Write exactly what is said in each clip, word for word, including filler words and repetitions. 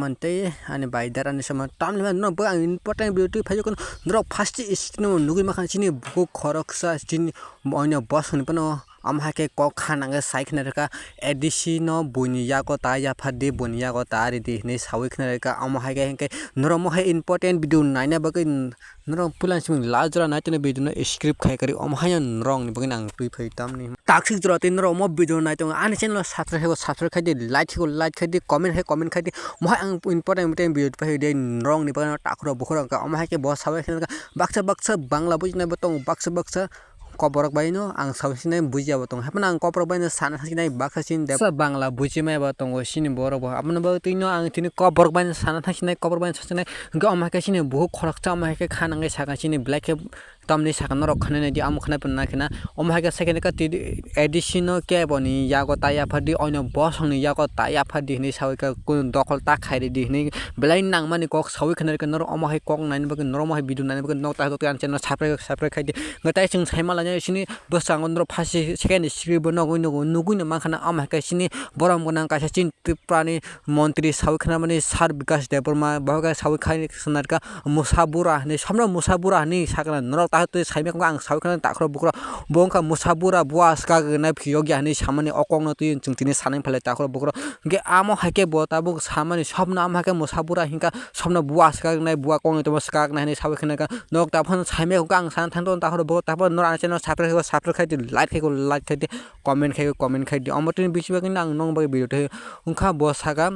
Mantei ani bai dara ni sama tamni ma norok bo ang important video twi phai khe norok first screen o nugwi mankha chini bukhuk khoroksa chini oino bosongni phano omo hai khe kok kha nangkhe sai khna rwkha A D C no buini yago ta yaphar di buini yago ta ri di hinwi sawi khna rwkha omo hai khe hinkhe norok omo hai important video naina bagwi norok puila simi last jora nai tongni video no skip khai kari omo hai norok ni bagwi ang twi phai tamni. Taksik jora tei norok omo video nai tongo ani channel o subscribe khe subscribe khai di, like khe like khai di, comment khe comment khai di. Mohai ang important important video pahi de norok ni bagwi takhro bukhro wngkha. Omo hai khe bo sabai khe baksa baksa Bangla bujinai bo tongo, baksa baksa koborok bai no ang sabai sinai bujiya bo tongo. Haphano ang koborok bai no sana thangsinai baksa chini de Bangla bujimai bo tongo chini borok bo. Aboni bagwi twi no ang tini koborok bai no sana thangsinai, koborok bai no sasinai. Hwnkhe omo hai khe chini bukhuk khoroksa omo hai khe kha nangwi sakha chini belai khe tamni saka norok khwnai nai di, amo khwnai phano nai khwna. Omo hai khe second khe twi di, A D C no kebo ni yago ta yaphar di, oino bosong ni yago ta yaphar di hinwi sawi kha, kunu dokhol ta khai ridi hinwi belai nangmani kok sawi khwnai rikha norok. Omo hai kok naina bagwi norok omo hai video naina bagwi norok ta ani channel subscribe subscribe khai di. Hwnkhe tai chwng sai manlai nai sini bwskango norok first second screen bo nugwi nugo, nugwi no mankha na omo hai khe sini borom gwnang kaisa chini Tripura ni montri sawi khwnamani Sir Bikash Debbarma, bo khe sawi khai khwna rwkha Musabura hinwi, somno Musabura hinwi sakha norok ta twi saimaya khe ang sawi khwna takhro bukhro bo wngkha Musabura bua swkak nai phiyokya hinwi samani o kokno twi chwng tini sanai phalai takhro bukhro. Hwnkhe amo hai khe bo tabuk samani somno amo hai khe Musabura hinkha somno bua swkak nai bua kokno twi swkak nai hinwi sawi khwna rwkha norok ta phano saimaya khe ang sana thangto takhro bukhro ta phano norok ani channel subscribe khai di, like khai di, like khai di, comment khai comment khai di. Omo tini bisi bagwi ang nong bagwi video twi wngkha bo saka.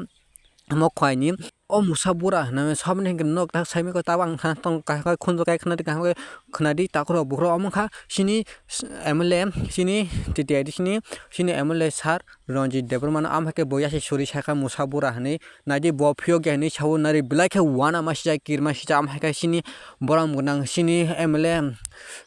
Omo khaini o Musabura hinwi saboni hinkhe nok tak saimikha tabang kha tong kha khunju kai khna di kaham khe khna di takhro bukhro omo kha chini M L A chini T T I D chini chini M L A sir Ranjit Debbarma no am hai khe bo yasi suri sakha Musabura hinwi naidi bo phiyok ya hinwi sawi nari belai khe uanama sijak kirma sijak am hai khe chini borom gwnang chini M L A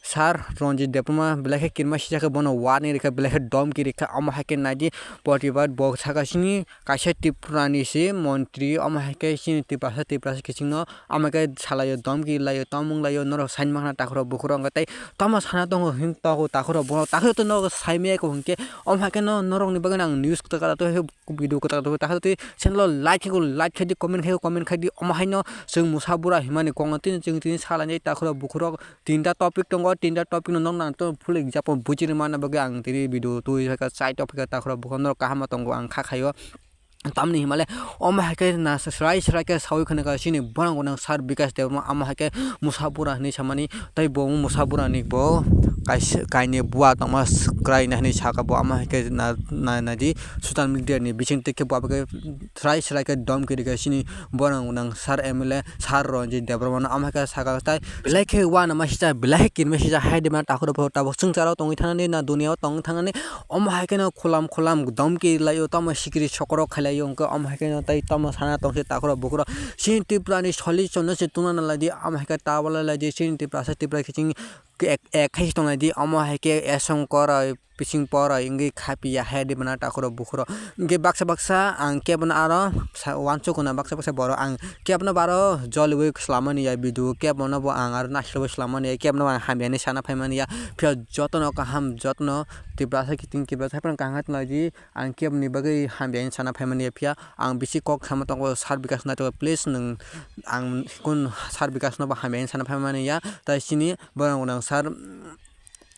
sir Ranjit Debbarma belai khe kirma sijak khe bono warning rikha belai khe domki rikha omo hai khe naidi protibad bo sakha chini kaisa Tripura ni se montri, omo hai khe chini Tiprasa, Tiprasa kiching no, omo hai khe salaio, domki laio, tomung laio, norok saini mankha na takhro bukhro wngkha tei tamo sana tongo hin tongo takhro bukhro, takhro to norok saimaya kho hinkhe, omo hai khe no norok ni bagwi ang news kwtal kwtal twi video kwtal kwtal twi takhro twi channel o like khe like khai di, comment khe comment khai di, omo hai no chwng Musabura himani kok no tini chwng tini salainai takhro bukhro. Tinta topic tongo, tinta topic no nokna to full example bujiri mana bagwi ang tini video twi saka chai topic takhro bukhro norok kaham tongo ang kha khaio. Tamni himale omo hai khe na srai srai khe sawi khwna kha chini borang gwnang sir Bikash Debbarma amo hai khe Musabura hinwi samani tei bo Musabura ni bo kaisa kainwi bua tongma kwrai hinwi saka bo amo hai khe na na nadi social media ni bising twi khe bo abo khe srai srai khe domki rikha chini borang gwnang sir M L A sir Ranjit Debbarma no omo hai khe saka tai belai khe uanama sijak belai khe kirima sijak hai de ma takhro bukhro tabuk chwngcharo tongwi thanani na duniya o tongwi thanani omo hai kheno khulam khulam domki laio tamo sikiri sokoro khailaio hwnkhe omo hai kheno tei tamo sana tongse takhro bukhro chini Tripura ni solution no se tungna nalai di omo hai khe ta wala lai di chini Tripura sa Tripura khe chini ek ek khai se tonglai di omo hai khe esong koroi. Bising poroi wngwi kha piya hai di bana takhro bukhro. Hwnkhe baksa baksa ang kebono aro sa-, uansuk hwnna baksa baksa borok ang kebono bo aro joliui swlamani ya video kebono bo ang aro naislerwi swlamani ya kebono bo ang hamya hinwi sana phaimani ya. Phiya jotono kaham jotono Tiprasa kiting Tiprasa haphano kaham khe tonglaidi ang keboni bagwi hamya hinwi sana phaimani ya. Phiya ang bisi kok sama tongo sir Bikash no please nwng ang kun sir Bikash no bo hamya hinwi sana phaimani ya. Tai chini borok nang sir.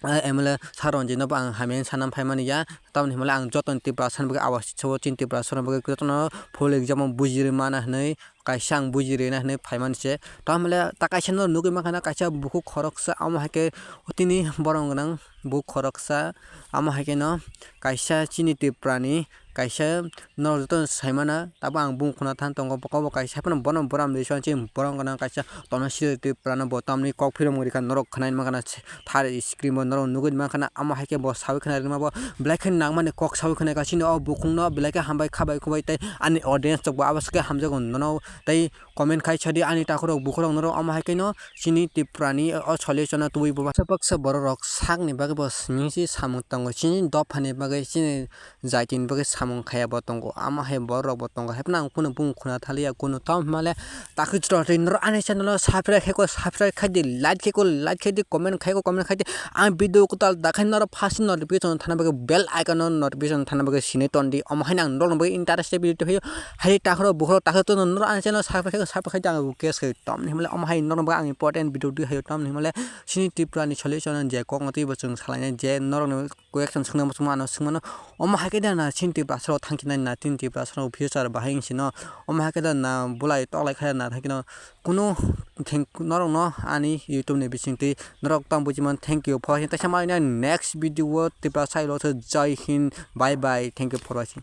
M L A sir Ranjit no bo ang hamya hinwi sana phaimani ya. Tamoni himle ang joto ni Tiprasa ni bagwi awash chini Tiprasa ni bagwi jotono full exam o bujiri mana hinwi kaisa ang bujiri na hinwi phaimani se. Tamole ta kaisa no nugwi mankha na kaisa bukhuk khoroksa amo hai khe tini borok gwnang bukhuk khoroksa amo hai khe no kaisa chini Tripura ni kaisa norok joto saimana tabuk ang bumung khuna than tongo bo kobo kaisa haphano bono boram ri song chini borok gwnang kaisa. Tono siri twi pwrano bo tamni kok phiromwi rikha norok khwnai mankha na thari screen bo norok nugwi mankha na amo hai khe bo sawi khwnai rwma bo belai khe nangmani kok sawi khwnai kha chini o bukhukno belai khe hambai kha bai khwbai tei ani audience rok bo abo se khe hamjago nono tei comment khai sadi ani takhurok bukhurok norok amo hai khe no chini Tripura ni o solution no tubui bo baksa baksa borok rok sakni bagwi bo simi se samung tango chini dopha ni bagwi chini jati ni bagwi samung. mung khaya bo tongo, ama hai borok bo tongo, hepna ang kunu bung khuna thaliya kunu. Tamo himale takhi chwla twi norok ani channel o subscribe khaiko, subscribe khai di, like khaiko, like khai di, comment khaiko, comment khai di. Ang video kwtal dakhai norok first notification thana bagwi bell icon o notification thana bagwi sinai ton di. Omo haino ang norokni bagwi interest video twi phaio. Hai takhro bukhro takhro to norok ani channel subscribe khaiko, subscribe khai di ang request khai. Tamo himale omo hai norokni bagwi ang important video twi phaio. Tamo himale chini Tripura ni solution je kok no twi bo chwng salainai je norokni question swngna muchungma ano swngmano. Omo hai khe da na chini Tiprasa rok thangkhe nai na chini Tiprasa rok future bahai wng sino. Omo hai khe da na bulai toklai khe na thangkhe no kunu theng norok no ani YouTube ni bising twi norok tamo bujiman. Thank you for watching. Teisa ma next video o Tiprasa rok se Jai Hind, bye bye, thank you for watching.